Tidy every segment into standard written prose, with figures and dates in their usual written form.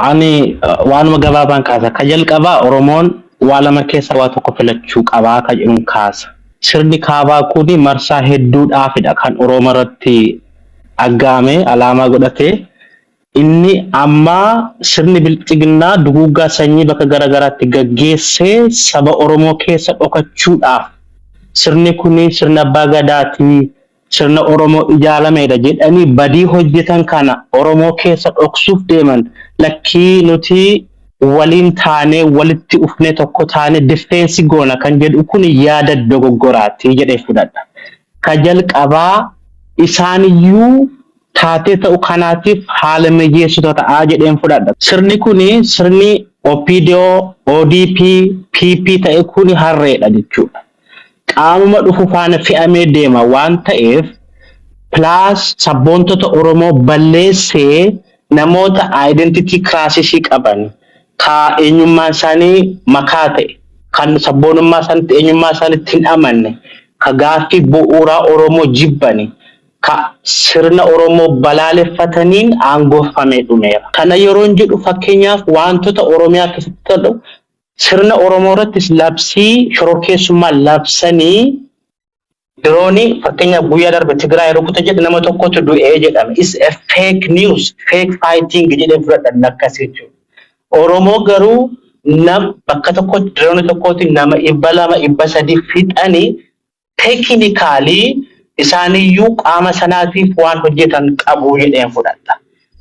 Ani waanuma gabaabaan kaasa. Ka jalqabaa Oromoon waa lama keessa waa tokko filachuu qabaa ka jedhuun kaasa. Sirni kaabaa kuni marsaa hedduudhaafidha kan Oromoo irratti aggaame alaamaa godhatee. Inni ammaa sirni bilxiginnaa duguuggaa sanyii bakka garaagaraatti gaggeessee saba Oromoo keessa dhokachuudhaaf sirni kuni sirna abbaa gadaatii, sirna Oromoo ijaaramedha jedhanii badii hojjetan kana Oromoo keessa dhoksuuf deeman, lakkii, nuti waliin taanee, walitti ufnee, tokko taanee defense goona kan jedhu kun yaada dogoggoraati jedhee fudhadha. Ka jalqabaa isaaniyyuu taatee ta'u kanaatiif haala mijeessitoota ta'aa jedheen fudhadha. Sirni kuni, sirni OPDO, ODP, PP ta'e kuni harreedha jechuudha. Qaamuma dhufu faana fe'amee deema waan ta'eef, plus sabboontota Oromoo balleessee namoota identity crisis qaban, ka eenyummaan isaanii makaa ta'e, kan sabboonummaa isaaniitti, eenyummaa isaaniitti hin amanne, ka gaaffii bu'uuraa Oromoo jibbani, ka sirna Oromoo balaaleffataniin aangoofamee dhumeera. Kana yeroon jedhu, fakkeenyaaf wantoota Oromiyaa keessatti ta'u, sirna Oromoo irrattis labsii shororkeessummaa labsanii diroonii, fakkeenyaaf guyyaa darbe Tigraay rukute jedhe, nama tokkotu du'ee jedhame. Is a fake news, fake fighting jedhee fudhadhan akkas jechuudha. Oromoo garuu nam bakka tokkotti diroonii tokkotti nama 200, 300 fixanii, technically isaaniyyuu qaama sanaatiif waan hojjetan qabu jedheen fudhadha.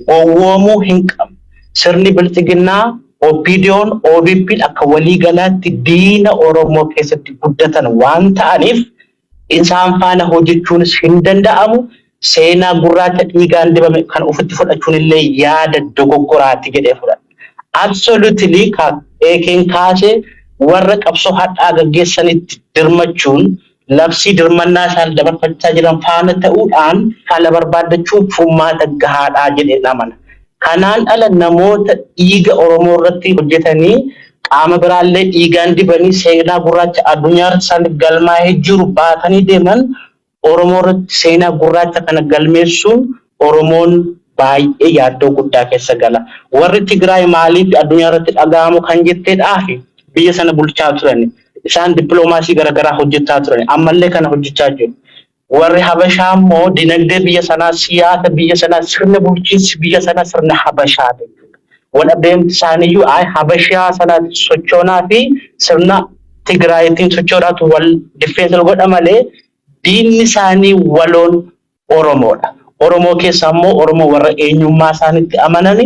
Gowwoomuu hin qabnu. Sirni bilxiginnaa, OPDO'n, ODP'n akka waliigalaatti diina Oromoo keessatti guddatan waan ta'aniif isaan faana hojjechuunis hin danda'amu. Seenaa gurraacha dhiigaan dibame kan ofitti fudhachuun illee yaada dogoggoraati jedhee fudhadha. Absolutely, eekeen kaasee warra qabsoo hadhaa gaggeessanitti dirmachuun, labsii dirmannaa isaan dabarfachaa jiran faana ta'uudhaan fala barbaaddachuun furmaata gahaadhaa jedhee amana. Kanaan ala namoota dhiiga Oromoo irratti hojjetanii, qaama biraallee dhiigaan dibanii, seenaa gurraacha addunyaa irratti isaan galmaa'ee jiru baatanii deeman, Oromoo irratti seenaa gurraacha kana galmeessuun Oromoon baay'ee yaaddoo guddaa keessa gala. Warri Tigraay maaliif addunyaa irratti dhaga'amu kan jetteedhaafi biyya sana bulchaa turan. Isaan dippiloomaasii garaagaraa hojjechaa turan. Ammallee kana hojjechaa jiru. Warri Habashaa immoo dinagdee biyya sanaa, siyaasa biyya sanaa, sirna bulchiinsi biyya sanaa sirna Habashaa jechuudha. Wal adeemti isaaniiyyuu ay Habashaa sanaatti sochoonaa fi sirna Tigraayitiin sochoodhaatu wal defense godha malee diinni isaanii waloon Oromoodha. Oromoo keessaa immoo Oromoo warra eenyummaa isaaniitti amanani,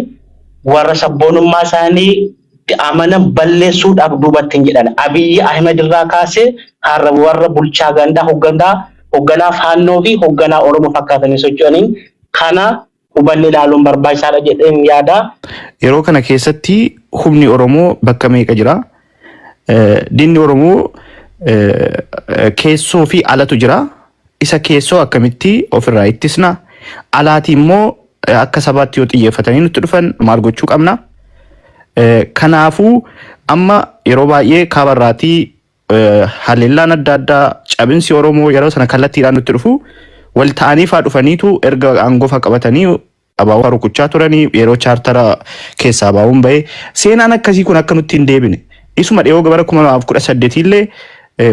warra sabboonummaa isaanii amanan balleessuudhaaf duubatti hin jedhan. Abiyyi Ahmed irraa kaasee har'a warra bulchaa gandaa, hoogganaa, hoogganaa faannoo fi hoogganaa Oromoo fakkaatanii socho'aniin kana hubanne ilaaluun barbaachisaadha jedheen yaada. Yeroo kana keessatti humni Oromoo bakka meeqa jira? Diinni Oromoo keessoo fi alatu jira. Isa keessoo akkamitti ofirraa ittisna? Alaati immoo akka sabaatti yoo xiyyeeffatanii nutti dhufan maal gochuu qabna? Kanaafuu amma yeroo baay'ee kaabarraatii haleellaan adda addaa, cabinsi Oromoo yeroo sana kallattiidhaan nutti dhufu, wal ta'anii faa dhufaniitu erga aangoo faa qabatanii abaaboo rukuchaa turanii, yeroo chaartara keessaa abaa'uun bahee, seenaan akkasii kun akka nutti hin deebine, isuma dhiyoo bara 2018 illee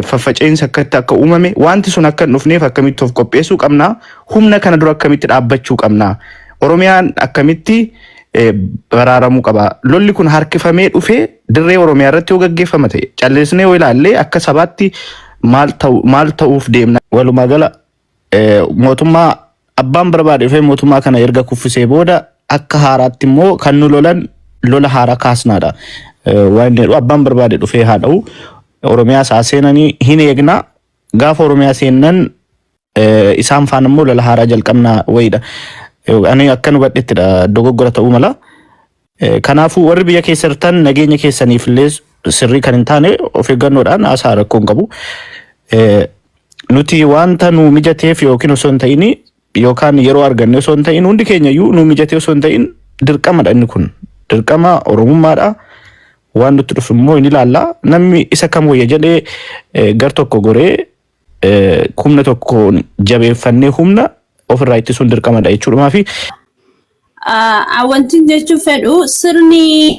faffaceensi akkatti akka uumame, wanti sun akka hin dhufneef akkamitti of qopheessuu qabna? Humna kana dura akkamitti dhaabbachuu qabna? Oromiyaan akkamitti baraaramuu qaba? Lolli kun harkifamee dhufee dirree Oromiyaa irratti yoo gaggeeffama ta'e, callisnee yoo ilaalle akka sabaatti maal ta'u, maal ta'uuf deemna? Walumaa gala mootummaa abbaan barbaade dhufee mootummaa kana erga kuffisee booda akka haaraatti immoo kan nu lolan lola haaraa kaasnaadha. Waan inni jedhu, abbaan barbaade dhufee haa dha'u. Oromiyaa isaa seenanii hin eegna. Gaafa Oromiyaa seenan isaan faana immoo lola haaraa jalqabnaa wayiidha. Ani akka nu hubadhettidha, dogoggora ta'uu mala. Kanaafuu warri biyya keessa jirtan nageenya keessaniif illee sirrii kan hin taane of eeggannoodhaan haasaa rakkoo hin qabu. Nuti wanta nu mijateef yookiin osoo hin ta'in, yookaan yeroo arganne osoo hin ta'in, hundi keenya iyyuu nu mijatee osoo hin ta'in, dirqamadha inni kun. Dirqama Oromummaadha. Waan nutti dhufu immoo hin ilaalla. Namni isa kam wayya jedhee gar tokko goree humna tokkoon jabeeffannee humna ofirraa ittisuun dirqamadha jechuudhumaa fi Wanti jechuun fedhu sirni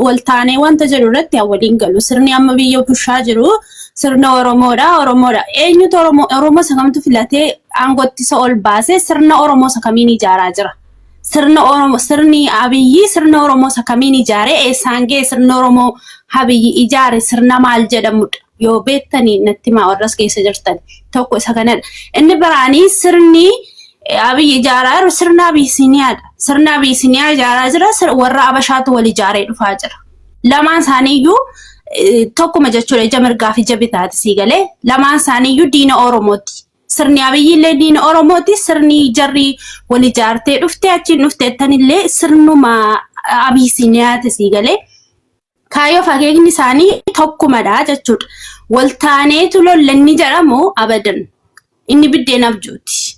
waltaanee wanta jedhu irratti waliin galu. Sirni amma biyya bulchaa jiru sirna Oromoodha. Oromoodha. Eenyutu Oromoo Oromoo isa kamtu filatee aangootti isa ol baasee sirna Oromoo isa kamiin ijaaraa jira? Sirna Oromoo, sirni Abiyyi sirna Oromoo isa kamiin ijaaree eessaan ga'e? Sirna Oromoo Abiyyi ijaare sirna maal jedhamudha? Yoo beektanii natti himaa warras keessa jirtan. Tokko isa kanadha. Inni biraanii sirni Abiyyi ijaaraa jiru sirna Abisiiniyaadha. Sirna Abisiiniyaa ijaaraa jira. Warra Abashaatu wal ijaaree dhufaa jira. Lamaan isaaniiyyuu tokkuma jechuudha, ija mirgaa fi ija bitaati sii galee. Lamaan isaaniiyyuu diina Oromooti. Sirni Abiyyi illee diina Oromooti. Sirni jarri wal ijaartee dhuftee achiin dhufteettanillee sirnuma Abisiiniyaati sii galee. Kaayyoo fi akeekni isaanii tokkumadha jechuudha. Waltaaneetu lollanni jedhamu abadan. Inni biddeen abjuuti.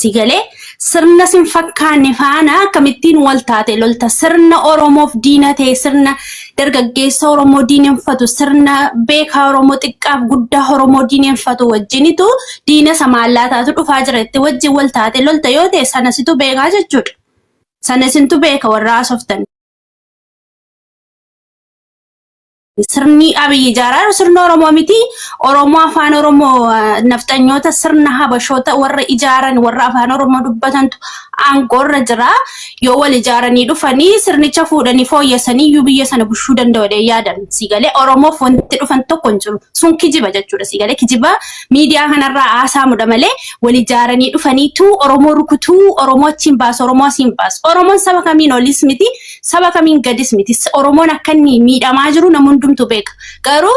Si galee, sirna sin fakkaanne faana akkamittiin wal taate lolta? Sirna Oromoof diina ta'e, sirna dargaggeessa Oromoo diineffatu, sirna beekaa Oromoo, xiqqaaf guddaa Oromoo diineffatu wajjinitu diina isa maallaa taatu dhufaa jira itti wajjin wal taate lolta yoo ta'e, sana situ beekaa jechuudha. Sana isintu beeka warra haasoftan. Sirni Abiyyi ijaaraa jiru sirna Oromoo miti. Oromoo afaan Oromoo nafxanyoota, sirna Habashoota warra ijaaran, warra afaan Oromoo dubbatantu aangoorra jira. Yoo wal ijaaranii dhufanii sirnicha fuudhanii fooyyessanii iyyuu biyya sana bushuu danda'u jedhee yaadan. Siigalee, Oromoof wanti dhufan tokko hin jiru. Sun kijiba jechuudha. Siigalee, kijiba miidiyaa kanarraa haasaamudha malee wal ijaaranii dhufaniitu Oromoo rukutuu, Oromoo achiin baasu, Oromoo asiin baasu. Oromoon saba kamiin olis miti, saba kamiin gadis miti. Oromoon akka inni miidhamaa jiru nama hundumtu beeka. Garuu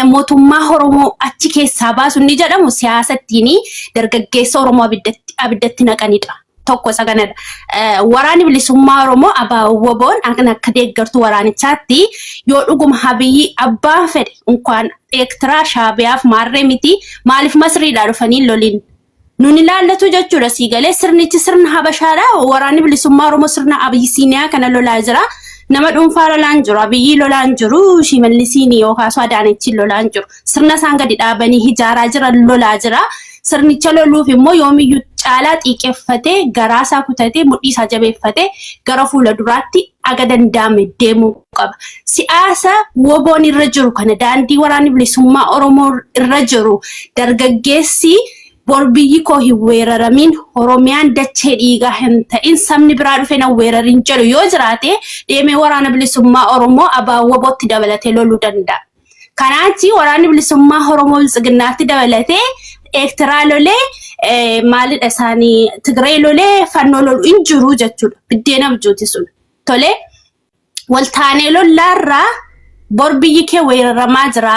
mootummaa Oromoo achi keessaa baasu inni jedhamu siyaasa ittiin dargaggeessa Oromoo abiddatti naqanidha. Tokko isa kanadha. Waraanni bilisummaa Oromoo ABO-WBOn akka deeggartuu waraanichaatti, yoo dhuguma Abiyyi abbaan fedhe unkaan Eertiraa Shaabiyaaf maarree miti, maaliif Masriidhaa dhufanii loliin? Nun ilaallatu jechuudha sii galee. Sirnichi sirna Habashaadha. Waraanni bilisummaa Oromoo sirna Abisiiniyaa kana lolaa jira. Nama dhuunfaa lolaan jiru, Abiyyi lolaan jiru, Shimallisiin yookaan Adaanechiin lolaan jiru. Sirna isaan gadi dhaabanii ijaaraa jiran lolaa jira. Sirnicha loluuf immoo yoomiyyuu caalaa xiiqeffatee, garaa isaa kutatee, mudhii isaa jabeeffatee gara fuula duraatti aga danda'ame deemuu qaba. Siyaasa WBOn irra jiru kana, daandii waraanni bilisummaa Oromoo irra jiru, dargaggeessi bor biyyi koo hin weeraramin, Oromiyaan dachee dhiigaa hin ta'in, sabni biraa dhufe na weerarin jedhu yoo jiraate, deemee waraana bilisummaa Oromoo ABO-WBOtti dabalatee loluu danda'a. Kanaachi waraanni bilisummaa Oromoo biltsiginnaatti dabalatee Eertiraa lolee, maalidha isaanii, Tigree lolee, fannoo lolu hin jiru jechuudha. Biddeen abjuuti sun. Tolee, waltaanee lollaarraa bor biyyi kee weeraramaa jira.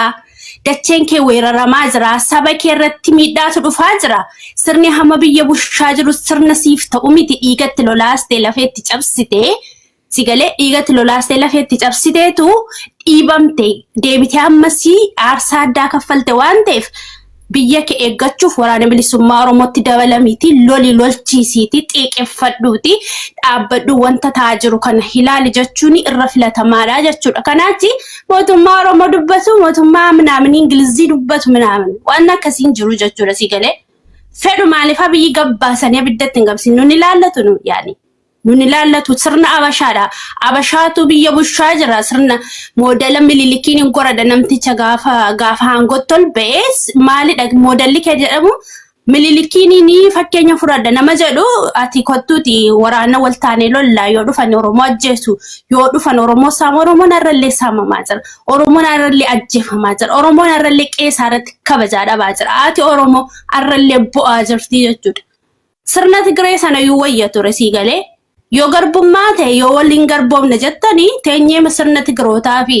Dacheen kee weeraramaa jira. Saba kee irratti miidhaatu dhufaa jira. Sirni hamma biyya bulchaa jiru sirna siif ta'u miti. Dhiigatti lolaastee lafeetti cabsitee, si galee, dhiigatti lolaastee lafeetti cabsiteetu dhiibamte, deebitee ammasii aarsaa addaa kaffalte waan ta'eef, biyya kee eeggachuuf waraana bilisummaa Oromootti dabalamiiti loli, lolchiisiiti, xiiqeffadhuuti dhaabbadhu, wanta ta'aa jiru kana ilaali jechuun irra filatamaadha jechuudha. Kanaachi mootummaa Oromoo dubbatu, mootummaa minaamin Ingilizii dubbatu minaamin waan akkasiin jiru jechuudha si galee. Fedhu maaliif Abiyyi gabbaasanii abiddatti hin qabsiin? Nun ilaallatu nu yaani. Nun ilaallatu, sirna Abashaadha. Abashaatu biyya bulchaa jira. Sirna moodela Mililikiin hin goradha namticha gaafa aangootti ol ba'ee maalidha moodalli kee jedhamu, Mililikiin ni fakkeenya fudhadha nama jedhu, ati kottuuti waraana waltaanee lollaa, yoo dhufan Oromoo ajjeesu, yoo dhufan Oromoo saamu. Oromoon har'allee saamamaa jira. Oromoon har'allee ajjeefamaa jira. Oromoon har'allee qeesaa irratti kabajaa dhabaa jira. Haati Oromoo har'allee bo'aa jirti jechuudha. Sirna Tigree sana iyyuu wayya ture sii galee. Yoo garbummaa ta'e, yoo waliin garboomne jettanii, teenyee sirna Tigrootaa fi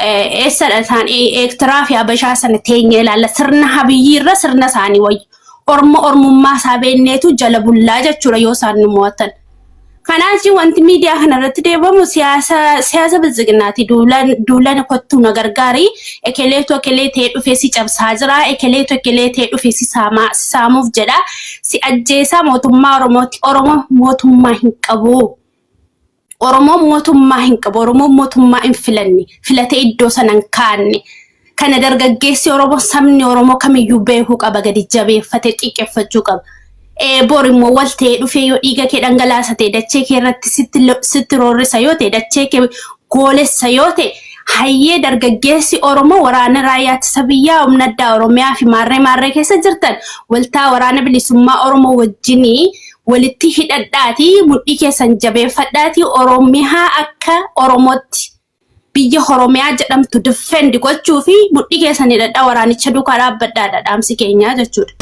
eessadha isaan, Eertiraa fi Habashaa sana teenyee ilaalla. Sirna Abiyyi irra sirna isaanii wayya. Orma ormummaa isaa beekneetu jala bullaa jechuudha yoo isaan nu mo'atan. Kanaaf wanti miidiyaa kanarratti deebamu siyaasa biltsiginnaati. Duulan duulan kottuu na gargaari. Ekeleetu ekelee ta'ee dhufee si cabsaa jira. Ekeleetu ekelee ta'ee dhufee si saamaa, si saamuuf jedha. Si ajjeesaa, mootummaa Oromooti. Oromoo mootummaa hin qabu. Oromoon mootummaa hin qabu. Oromoon mootummaa hin filanne. Filatee iddoo sana hin kaanne. Kana dargaggeessi Oromoo, sabni Oromoo kamiyyuu beekuu qaba. Gadi jabeeffatee xiqqeeffachuu qaba. Bor immoo wal ta'ee dhufee yoo dhiiga kee dhangalaasa ta'e, dachee kee irratti sitti roorrisa yoo ta'e, dachee kee goolessa yoo ta'e, hayyee, dargaggeessi Oromoo waraana raayyaa ittisa biyyaa, humna addaa Oromiyaa fi maarree maarree keessa jirtan waltaa waraana bilisummaa Oromoo wajjinii walitti hidhadhaatii, mudhii keessan jabeeffadhaatii, Oromiyaa akka Oromootti biyya Oromiyaa jedhamtu defend gochuu fi mudhii keessan hidhadhaa, waraanicha duukaa dhaabbadhaadha dhaamsi keenyaa jechuudha.